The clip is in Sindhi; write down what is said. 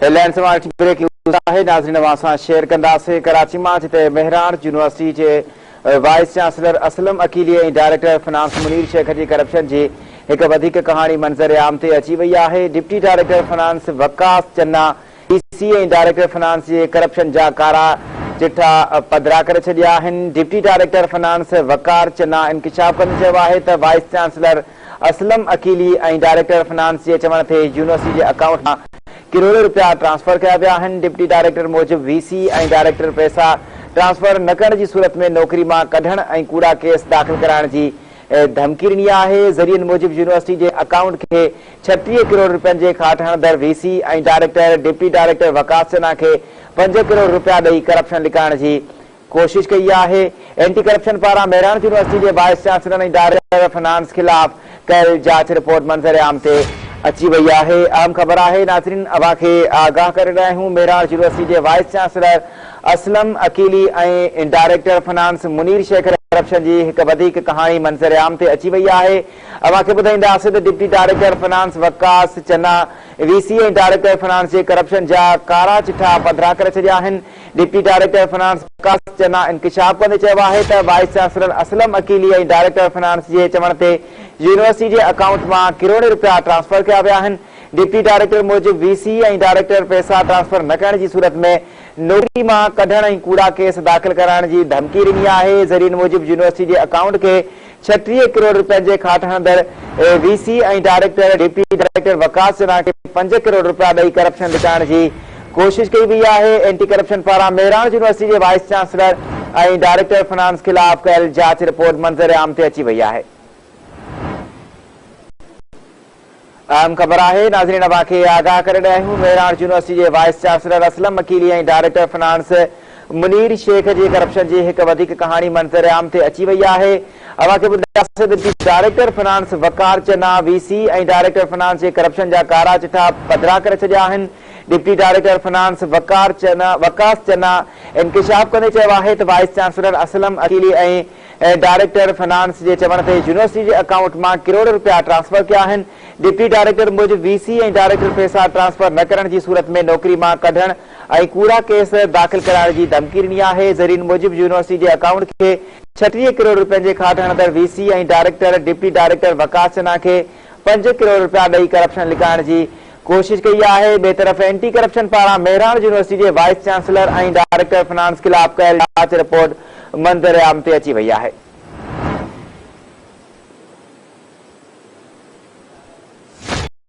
هيڊلائنز مان بريڪنگ نيوز آهي ناظرين اوهان سان شيئر ڪنداسين ڪراچي مان جتي مهراڻ يونيورسٽي جي vice chancellor Aslam Aqili ۽ director finance Munir Shaikh جي ڪرپشن جي هڪ وڌيڪ ڪهاڻي منظر عام تي اچي وئي آهي deputy director finance Waqas Channa V C ۽ director finance جي ڪرپشن جا ڪارا چٺا پڌرا ڪري ڇڏيا آهن deputy director finance Waqar Channa انڪشاف ڪندي چيو آهي ته vice chancellor Aslam Aqili ۽ director finance جي چوڻ تي يونيورسٽي جي اڪائونٽ مان ڪروڙين رپيا ٽرانسفر ڪيا ويا آهن، ڊپٽي ڊائريڪٽر موجب وي سي ۽ ڊائريڪٽر پئسا ٽرانسفر نه ڪرڻ جي صورت ۾ نوڪري مان ڪڍڻ ۽ ڪوڙا ڪيس داخل ڪرائڻ جي ڌمڪي ڏني آهي، ذريعن موجب يونيورسٽي جي اڪائونٽ کي 36 ڪروڙ رپين جي کاٽ هڻندڙ V C ۽ director deputy director Waqas Channa کي 5 ڪروڙ رپيا ڏئي ڪرپشن لڪائڻ جي ڪوشش ڪئي آهي. اينٽي ڪرپشن پاران مهراڻ يونيورسٽي جي وائيس چانسلر ۽ ڊائريڪٽر فنانس خلاف ڪيل جاچ رپورٽ منظر عام تي اچي وئي آهي. اهم خبر آهي ناظرين اوهان کي آگاهه ڪري رهيا آهيون مهراڻ يونيورسٽي جي vice chancellor Aslam Aqili ۽ director finance Munir Shaikh corruption جي هڪ وڌيڪ ڪهاڻي منظر عام تي اچي وئي آهي اوهان کي ٻڌائينداسين ته deputy director finance Waqas Channa V C ۽ director finance جي ڪرپشن جا ڪارا چٺا پڌرا ڪري ڇڏيا آهن deputy director finance Waqas Channa انڪشاف ڪندي چيو آهي ته vice chancellor Aslam Aqili ۽ director finance جي چوڻ تي يونيورسٽي جي اڪائونٽ مان ڪروڙين رپيا ٽرانسفر ڪيا ويا آهن. ڊپٽي ڊائريڪٽر موجب وي سي ۽ ڊائريڪٽر پئسا ٽرانسفر نه ڪرڻ جي صورت ۾ نوڪري مان ڪڍڻ ۽ ڪوڙا ڪيس داخل ڪرائڻ جي ڌمڪي ڏني آهي. ذريعن موجب يونيورسٽي جي اڪائونٽ کي 36 ڪروڙ رپين جي کاٽ هڻندڙ V C ۽ director deputy director Waqas Channa کي 5 ڪروڙ رپيا ڏئي ڪرپشن لڪائڻ جي ڪوشش ڪئي وئي آهي. اينٽي ڪرپشن پاران مهراڻ يونيورسٽي جي وائيس چانسلر ۽ ڊائريڪٽر فنانس خلاف ڪيل جاچ رپورٽ منظر عام تي اچي وئي آهي. اهم خبر آهي ناظرين اوهان کي آگاهه ڪري رهيا آهيون مهراڻ يونيورسٽي جي vice chancellor Aslam Aqili ۽ director finance Munir Shaikh جي ڪرپشن جي هڪ وڌيڪ ڪهاڻي منظر عام تي اچي وئي آهي اوهان کي ٻڌائينداسين ته deputy director finance Waqar Channa V C ۽ director finance جي ڪرپشن جا ڪارا چٺا پڌرا ڪري ڇڏيا آهن deputy director finance Waqar Channa Waqas Channa انڪشاف ڪندي چيو آهي ته vice chancellor Aslam Aqili ۽ director finance جي چوڻ تي يونيورسٽي جي اڪائونٽ مان ڪروڙين رپيا ٽرانسفر ڪيا آهن، ڊپٽي ڊائريڪٽر موجب وي سي ۽ ڊائريڪٽر پئسا ٽرانسفر نه ڪرڻ جي صورت ۾ نوڪري مان ڪڍڻ ۽ ڪوڙا ڪيس داخل ڪرائڻ جي ڌمڪي ڏني آهي، ذريعن موجب يونيورسٽي جي اڪائونٽ کي 36 ڪروڙ رپين جي کاٽ هڻندڙ V C ۽ director deputy director Waqas Channa کي 5 ڪروڙ رپيا ڏئي ڪرپشن لڪائڻ جي ڪوشش ڪئي آهي، ٻئي طرف اينٽي ڪرپشن پاران مهراڻ يونيورسٽي جي وائيس چانسلر ۽ ڊائريڪٽر فنانس خلاف ڪيل جاچ رپورٽ منظر عام تي اچي وئي آهي.